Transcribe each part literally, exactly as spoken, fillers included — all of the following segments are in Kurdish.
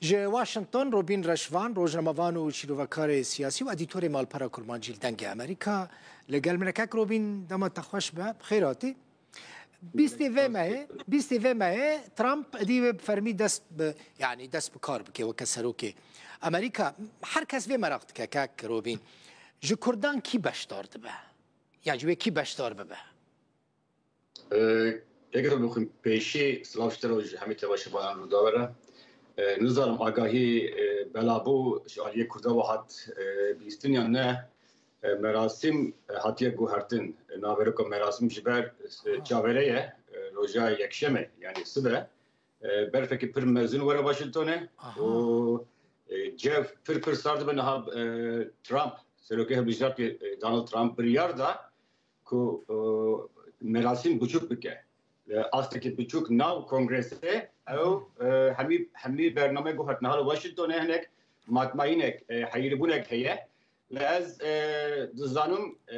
Ji Washington, Robîn Reşvan, rojnamevan û şîrovekarê siyasî û edîtorê Malpera Kurmancî li Dengê Amerîka, li gel min e. Kek Robîn, dema te xweş be, bi xêr hatî. Bîstê vê mehê, bîstê vê mehê Trump êdî wê bi fermî dest bi, yanî dest bi kar bike weke serokê Amerîka. Her kes vê meraq dike, kek Robîn. Ji Kurdan kî beşdar dibe? Yan ji wê kî beşdar bibe? Ee, Eger bixwîn pêşî silav ji te re û ji hemî tevaşevanan Rûdawê re. Ee, nizanim agahî, e, belabû ji aliyê Kurda ve hat, e, bîstin yan ne. E, merasîm, e, hatiye guhertin. E, naveroka merasîm ji ber, e, çavere ye, e, roja yekşeme, yani sibe. E, berfekî pir mezin were Washingtonê û, e, cev pir pir sar dibe niha, e, Trump, serokê hilbijartê, e, Donald Trump biryar da ku, e, merasîm biçûk bike. Li astekî biçûk nav kongresê ew, e, hemî, hemî bername guhert. Niha li Washingtonê hinek matmayînek, e, heyirîbûnek heye. Li ez, e, dizanim, e,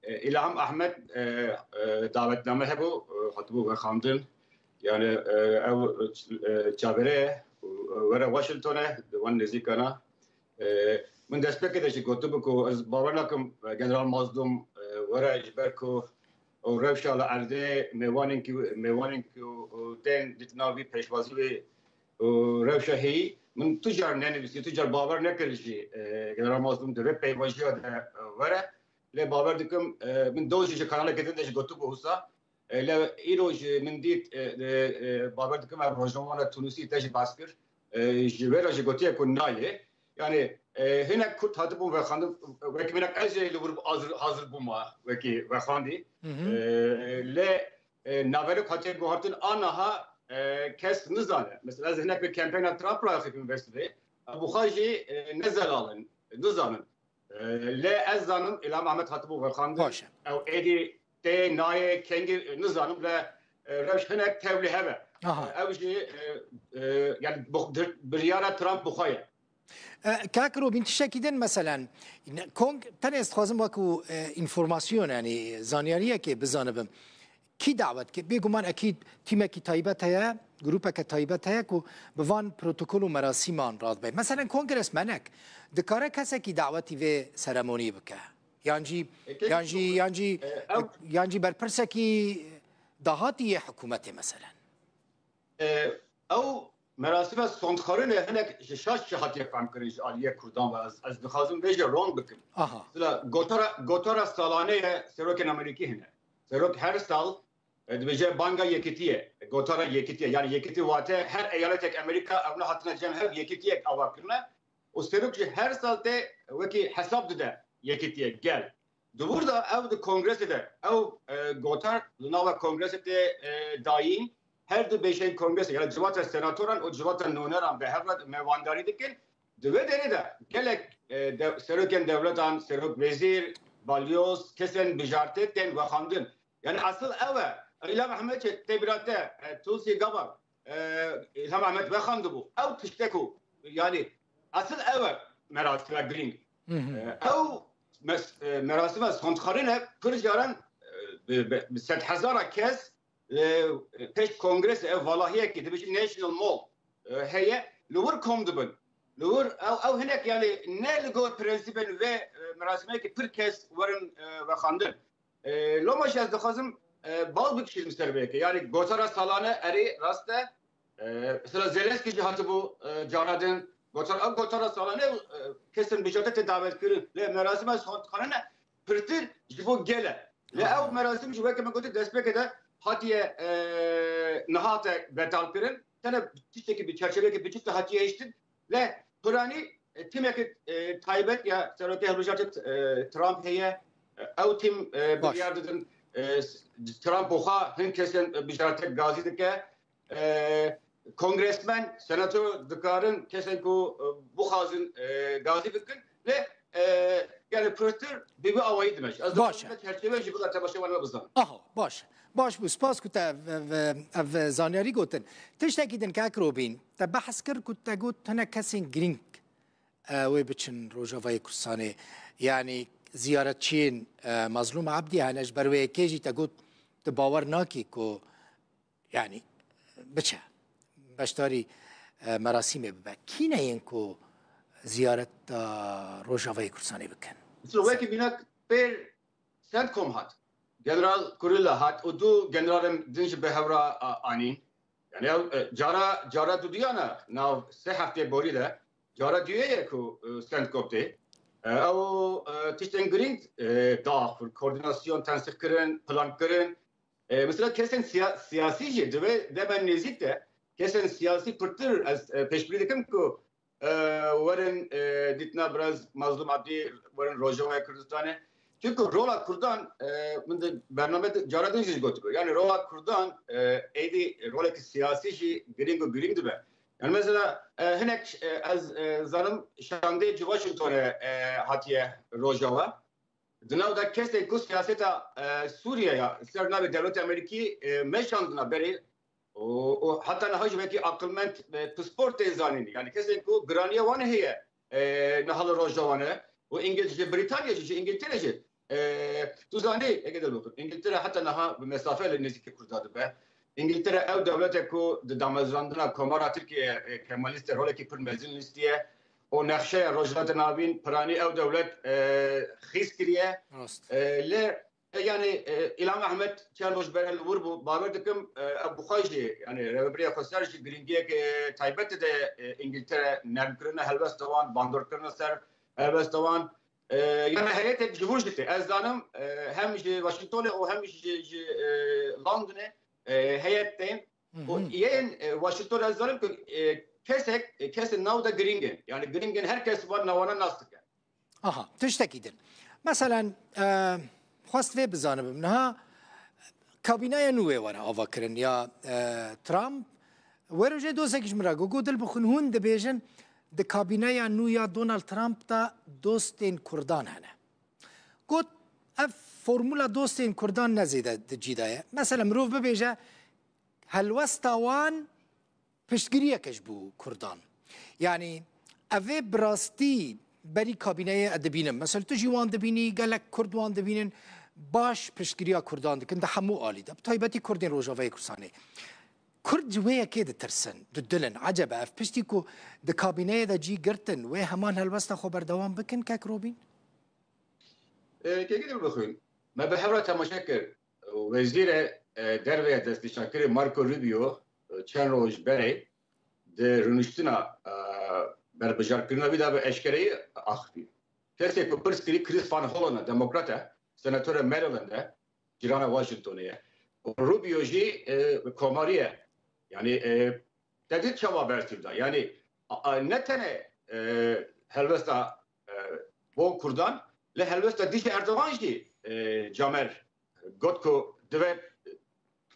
e, Îlham Ahmed, e, e, davetname hebû, e, hatibû vexandin. Yani, e, ew, e, çavere, e, were Washingtonê, di wan nêzîkana. E, min destpêkê de jî gotibû ku ez bawer nakim, e, General Mazlûm, e, were ji ber ku ew rewşa li erdê mêvanên ku, mêvanên ku tên dîtina vî pêşwazî wê û rewşa heyî min tu car nenivîsî, tu car bawer nekir jî, e, General Mazlûm di vê peyvajiya de, e, were. Lê bawer dikim, e, min doh jî ji kanalekê din de jî gotibû wisa. E, lê îro jî min dît, e, e, e, bawer dikim ev rojnamewana Tunusî te jî behs kir. E, ji wê re jî gotiye ku nayê. Yani, e, hinek Kurd hatibûn vexandin, wekî minak ez jî li wir hazir, hazir bûma wekî vexandî. Hı hı. E, lê, e, naverok hatiye guhartin aniha, e, kes nizane. Mesela ez hinek bi kampeyna Trump re xifim vestibê. Ev buxa jî, e, ne zelal in, nizanin. E, lê ez zanim Îlham Ahmed hatibû vexandin. Baş e. Ew êdî tê nayê kengî, e, nizanim lê, e, rewş hinek tevlî hebe. Aha. E, ew jî, e, e, yani bu, dir, biryara Trump buxa ye. E, kak Robîn, tiştekî din meselen, ne, kong, tenê ez dixwazim wekû, e, înformasyon, yani zanyariyekê bizanibim. Kî dawet kir? Bêguman ekîd tîmekî taybet heye, grûpeke taybet heye ku bi van protokol û merasîman radibe. Meselen kongresmenek dikare kesekî dawetî vê seremoniyê bike? Yan jî, E, yan jî, yan jî, e, ew yan jî berpirsekî dahatî yê hikûmetê meselen? E, ew merasîma sondxwarinê hinek ji şaş jî hatiye fehmkirin ji aliyê Kurdan ve ez, ez dixwazim vê jî ron bikim. Aha. Mesela gotara, gotara salane ye serokên Amerîkî hene. Serok her sal, e, dibêje banga yekitiyê, gotara yekitiyê. Yani yekitî wate her eyaletek Amerîka ew ne hatine cem hev yekitiyek ava kirine. Û serok jî her sal tê wekî hesab dide yekitiyê gel. Di wir de ew di kongresê de, ew, e, gotar li nava kongresê tê, e, dayîn, her du bêşeyên kongresê, yani civata senatoran û civata nûneran bi hev re mewandarî dikin. Di wê derê de gelek, e, de, serokên dewletan, serok wezîr, balyoz, kesên bijartê tên vexandin. Yani asıl ew e. Îlham Ehmed çi tê bira te, e, Tulsi Gabbard, e, Îlham Ehmed vexandibû. Ew tiştek û, yani asıl ew e merasîma girîng. Hı hı. E, ew mes-, e, merasîma sondxwarine pir caran, e, bi, bi, bi sedhezara kes, e, pêş kongrese, ev valahiyekî dibêjin National Mall, e, heye, li wir kom dibin. Li wir ew, ew hinek yani ne li gor prensîbên vê, e, merasîmekî pir kes werin, e, vexandin. E, loma jî ez dixwazim, e, bal bikişînim ser vê yekê. Yani gotara salane erê rast e. E, mesela Zelenskî jî hatibû, e, cara din. Gotar, ev gotara salane, e, kesên bijarte tê davet kirin. Lê merasîma sondxwarine pirtir ji bo gel e. Lê Aha. ew merasîm jî weke me gotî destpêkê de hatiye, e, niha te betal kirin. Tene tiştekî bi çerçeveyekî biçûk de hatiye hiştin. Lê piranî, e, tîmeke, e, taybet ya serokê hilbijartê, e, Trump heye. E, ew tîm, e, Baş. biryar didin, e, s-, Trump oxa hin kesên, e, bijarte gazî dike. E, kongresmen, senator dikarin kesên ku, e, bixwazin, e, gazî bikin. Lê, e, yani pirtir bi vî awayî dimeş. Ez Baş e. dixwazim çerçeve jî bila temaşevan me bizan. Aha, baş. Baş bû. Spas ku te ev, ev, ev zanyarî gotin. Tiştekî din kek Robîn, te behs kir ku te got hinek kesên girîng, e, wê biçin Rojavayê Kurdistanê. Yani ziyaretçiyên, e, Mazlûm Ebdî hene, ji ber wê yekê jî te got tu bawer nakî ku, yani biçe beşdarî, e, merasîmê bibe. Kî ne yên ku ziyareta Rojavayê Kurdistanê bikin? Mesela wekî mînak pêr Centcom hat. General Kurila hat û du generalên din jî bi hev re, a, anîn. Yani ew, e, cara, cara duduyan e nav sê heftê borî de. Cara duyê ye ku, e, Centcom tê. E, ew, e, tiştên girîng, e, daxivin, koordinasyon, tensîq kirin, plan kirin. E, mesela kesên siya-, siyasî jî di vê dema nêzîk de kesên siyasî pirtir ez, e, pêşbirî dikim ku, e, werin, e, dîtina biraz Mazlûm Ebdî, werin Rojavayê Kurdistanê. Çunku rola Kurdan, e, min di bername di, cara din jî gotibû. Yani rola Kurdan, e, êdî rolekî siyasî jî girîng û girîng dibe. Yani mesela, e, hinek, e, ez, e, zanim şandê ji Washingtonê, e, hatiye Rojava. Di nav de kesên ku siyaseta, e, Sûriyeya ser navê dewleta Amerîkî, e, meşandina berê û, û heta niha jî wekî aqilmend, e, pispor tên zanîn. Yani kesên ku giraniya wan heye, e, niha li Rojava ne û Îngil-, ji Brîtanya jî, ji Îngiltere jî, e, tu zanî, ege de bixin, Îngiltere heta niha bi mesafe li nêzîkî Kurda dibe. Îngiltere ew dewlete ku di damezrandina Komara Tirkiye, e, Kemalîst de rolekî pir mezin lîstiye û nexşeya Rojhilata Navîn piranî ew dewlet, e, xîz kiriye. Rast. E, lê, e, yani, e, Îlham Ehmed çend roj berê li wir bû. Bawer dikim, e, ev bi xwe jî, yani rêvebirê Xweser jî girîngiyek, e, taybet dide, e, Îngiltere nermkirina helwesta wan, bandorkirina ser helwesta wan. E, yani heyetek ji wir jî tê. Ez zanim, e, hem ji Washingtonê û hem ji, ji, e, Londonê, e, heyet tên. Û yên, e, Washington ez zanim ku, e, kesek, e, kesên nav de giring in. Yani giring in, her kes van nawana nas dike. Aha, tiştekî din. Meselen, e, xwest vê bizanibim. Niha kabîneya nû wê were ava kirin ya, e, Trump. Wê rojê dostek ji min re got, got, dil bixwin, hûn dibêjin di kabîneya nû ya Donald Trump de dostên Kurdan hene. Got, ev formula dostên Kurdan ne zêde di cî de ye. Mesela mirov bibêje, helwesta wan piştgiriyeke ji bo Kurdan. Yanî ev ê bi rastî berî kabîneyê e dibînin. Mesela tu jî wan dibînî, gelek Kurd wan dibînin, baş piştgiriya Kurdan dikin di hemû alî de. Bi taybetî Kurdên Rojavayê Kurdistanê. Kurd ji wê yekê ditirsin, didilin. Ecebe ev piştî ku di kabîneyê de cî girtin, wê heman helwesta xwe berdewam bikin, kek Robîn? E, kekî dil bixwîn. Me bi hev re temaşe kir. Wezîrê, e, derve ya destnîşankirî Marco Rubio, e, çend roj berê di rûniştina, e, berbijarkirina wî de bi eşkereyî axivî. Kesê ku pirs kirî Chris Van Hollen e, demokrat e, senatorê Maryland e, cîrana Washingtonê ye. Rubio jî, e, komarî ye. Yani, e, te dît çawa bersiv da. Yani, a, a, ne tenê, e, helwesta, e, bo Kurdan, lê helwesta dijî Erdogan jî, e, Camer got ku divê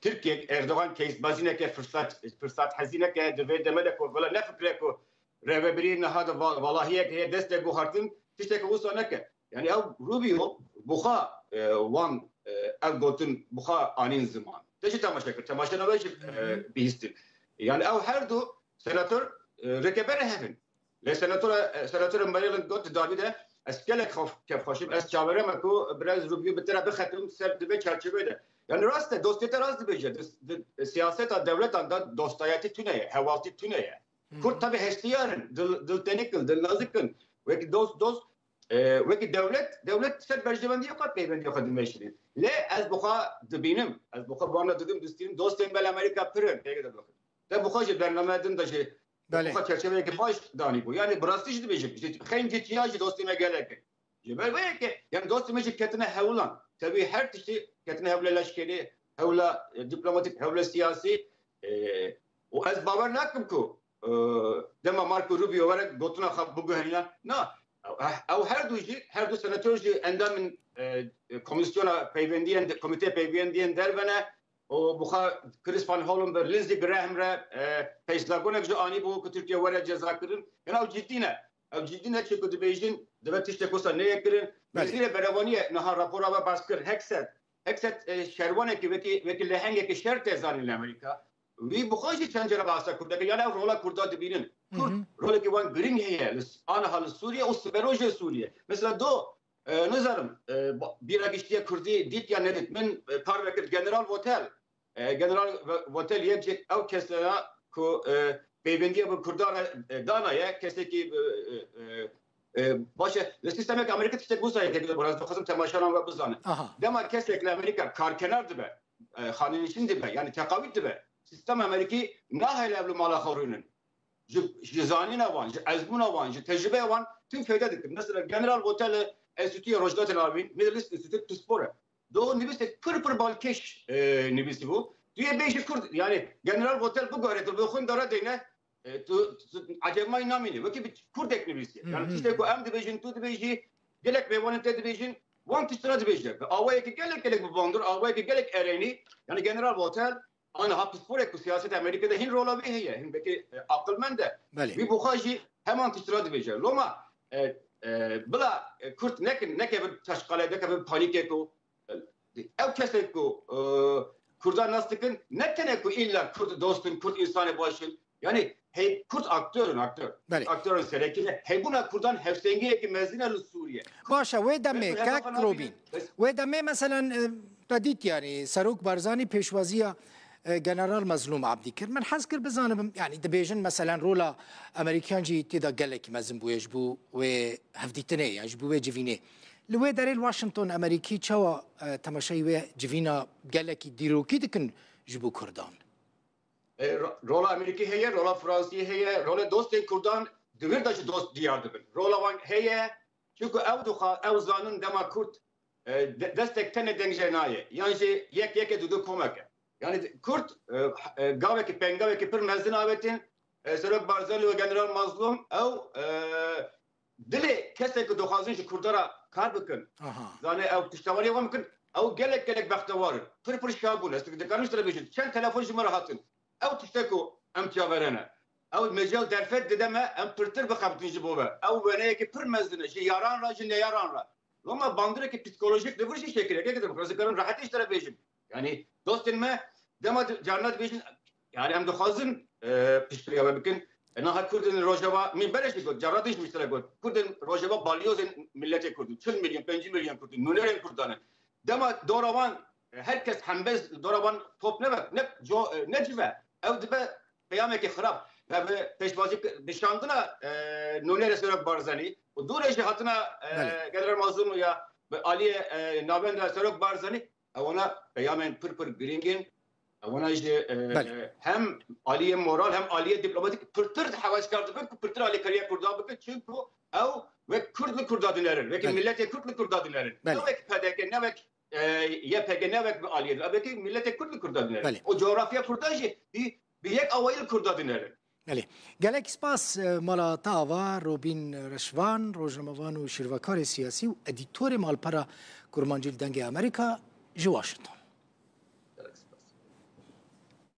Tirkiye, Erdogan keysbazî neke, firsat, firsat hezî neke, di vê deme de ku vela nefikire ku rêvebirî niha de va-, valahiyek heye, destê guhartin, tişteke wisa neke. Yani ew Rubio buxa, e, wan, e, ev gotin buxa anîn ziman. Te jî temaşe kir, temaşena we jî, e, bihîstin. Yani ew her du senator, e, rêkebere hev in. Lê senatora, e, senatora Maryland got di dawî de, ez gelek xef-, kefxweş im, ez çaverê me ku birêz Rubio bi te re bixetim ser di vê çarçoveyê de. Yani rast e, dostê te rast dibêje, di, di siyaseta dewletan de dostayetî tune ye, hevaltî tune ye. Kurd tabi hestiyar in, dil, diltenik in, dilnazik in. Wekî dost, dost, e, wekî dewlet, dewlet ser berjewendiya xwe, peywendiya xwe dimeşîne. Lê ez bi xwe dibînim, ez bi xwe wana didim, distînim, dostên me li Amerîka pir in, pêke de bixin. Te bi xwe jî bername din de jî, Belê. bi xwe çerçeveyeke baş danî bû. Yani bi rastî jî dibêjim, ji xeyn cîtiya jî dostê me gelek in. Ji ber wê yekê, yani dostê me jî ketine hewlan. Tevî her tiştî ketine hewla leşkerî, hewla, e, diplomatik, hewla siyasî. E, û ez bawer nakim ku, e, dema Marco Rubio were gotina xwe biguherîna. Na, ew, ew her du jî, her du senator jî endamên, e, e, komîsyona peywendiyên, komîtê peywendiyên derve ne. Û bi xwe Chris Van Hollen bi Lindsey Graham re, e, pêşdagonek jî anî bû ku Tirkiye were cezakirin. Hena ew cidî ne. Ew cidî ne, çi ku dibêjin, divê tiştek wisa neyê kirin. Belê. Wezîrê Berevaniyê niha rapora ve behs kir. Hegseth, Hegseth, e, şerwanekî wekî, wekî lehengekî şer tê zanîn li Amerîka. Wî bi xwe jî çend cara behsa Kurd dike. Yani ew rola Kurda dibînin. Kurd, Hı hı. rolekî wan girîng heye. Li s-, aniha li Sûriye û siberojê Sûriye. Mesela do, e, nizanim, e, ba-, bîra giştiye Kurdî dît ya nedît. Min, e, parve kir General Votel. E, General Ve-, Votel yek ji ew kesana ku, e, pêvendiya bi Kurdan re, e, dana ye, kesekî, e, e, e, e, baş e. Li sîstemeke Amerîka tiştek wisa yekê, ez dixwazim temaşeran we bizane. Aha. Dema kesek li Amerîka karkenar dibe, e, xanenişîn dibe, yani teqawît dibe, sîstem Amerîkî nahêle ev li mala xwe rûnin. Ji, ji zanîna wan, ji ezmûna wan, ji tecrübeya wan tim feyde dikin. Mesela General Votel li Enstitûya Rojhilatê Navîn, Middle East Institute, pispor e. Do nivîsek pir pir balkêş, e, nivîsî bû. Tu yê bêjî Kurd, yani General Votel biguhere, tu bi xwin dara deyne, e, tu, tu ecebmayî namînî. Wekî bi Kurdek nivîsiye. Yani Hı hı. tiştek ku em dibêjin, tu dibêjî, gelek mêvanên te dibêjin, wan tiştira dibêje. Bi awayekî gelek gelek bi bandur, awayekî gelek erênî. Yani General Votel, aniha pisporek ku siyaseta Amerîka de hin rola wî heye, hin belkî, e, aqilmend e. Belê. Wî bi xwe jî heman tiştira dibêje. Loma, e, e, bila, e, Kurd nekin, nekevin teşqale, nekevin panîkê ku, e, ew kesek ku, e, Kurdan nas dikin, ne tene ku îlla Kurd dost in, Kurd însanê baş in. Yani hey, Kurd aktör in, aktör. Belê. Aktör in serekî ne. Hebûna Kurdan hevsengiyekî mezin e li Sûriye. Baş e, wê demê, Belkî kek hedefa Robîn. navînin. Wê demê, meselen, e, te dît, yani, Serok Barzanî pêşwaziya, e, General Mezlûm Abdî kir. Min hez kir bizanibim, yani, dibêjin, meselen, rola Amerîkan jî tê de gelekî mezin bûye ji bo wê hevdîtinê, ya ji bo wê civînê. Li wê derê li Washington Amerîkî çawa, e, temaşeyî wê civîna gelekî dîrokî dikin ji bo Kurdan? E, ro-, rola Amerîkî heye, rola Fransî heye, rola dostên Kurdan di wir de jî dost diyar dibin. Rola wan heye, çunku ew dixwa, ew zanin dema Kurd, e, de-, destek tenê deng jê nayê. Yan jî yek yekê, du du komek e. Yani Kurd, e, e, gavekî, pengavekî pir mezin avêtin, e, Serok Barzanî û General Mazlûm, ew, e, dilê kesê ku dixwazin ji Kurda re kar bikin, Aha. zane ew piştewariyê wan bikin, ew gelek gelek bextewar in. Pir pir şa bûn. Ez dikarim ji te re bêjim, çend telefon ji me re hatin. Ew tişte ku em tiya verene. Ew mecal derfet dide me, em pirtir bixebitin ji bo ve. Ew weneyekî pir mezin e, ji yaran re, ji neyaran re. Loma bandoreke psîkolojîk li vir jî çêkiriye. Keke ez dikarim rehetî ji te re bêjim. Yani dostên me dema di-, carna dibêjin, yani em dixwazin, e, piştgiriya we bikin. E, niha Kurdên Rojava, min berê jî got, carna din jî min ji te re got. Kurdên Rojava balyozên miletê Kurd in. Çil milyon, pêncî milyon Kurd in. Nûnerên Kurdan in. Dema dora wan, e, her kes hembêz dora wan top nebe, ne co-, e, necive. Ew dibe peyamekî xirab. Ve bi pêşwazî ki-, nişandina, e, nûnerê Serok Barzanî û dûrê jî hatina, e, Belê. General Mazlûm ya bi aliyê, e, navenda Serok Barzanî, ewana peyamên pir pir girîng in. Ewana jî, e, Belê. hem aliyê moral hem aliyê diplomatîk pirtir heweskar dibin ku pirtir alîkariya Kurdan bikin. Çunku ew wek Kurd li Kurda dinerin. Wek Belê. miletê Kurd li Kurda dinerin. Belê. Ne wek P D K, ne wek, e, Y P G, ne wek bi aliyê. Ev wekî miletê Kurd li Kurda dinerin. Belê. O coğrafya Kurda jî bi, bi yek awayî li Kurda dinerin. Belê. Gelek spas, e, mala te ava, Robîn Reşvan, rojnamevan û şîrvekarê siyasî û edîtorê malpera Kurmancî li Dengê Amerîka ji Washington.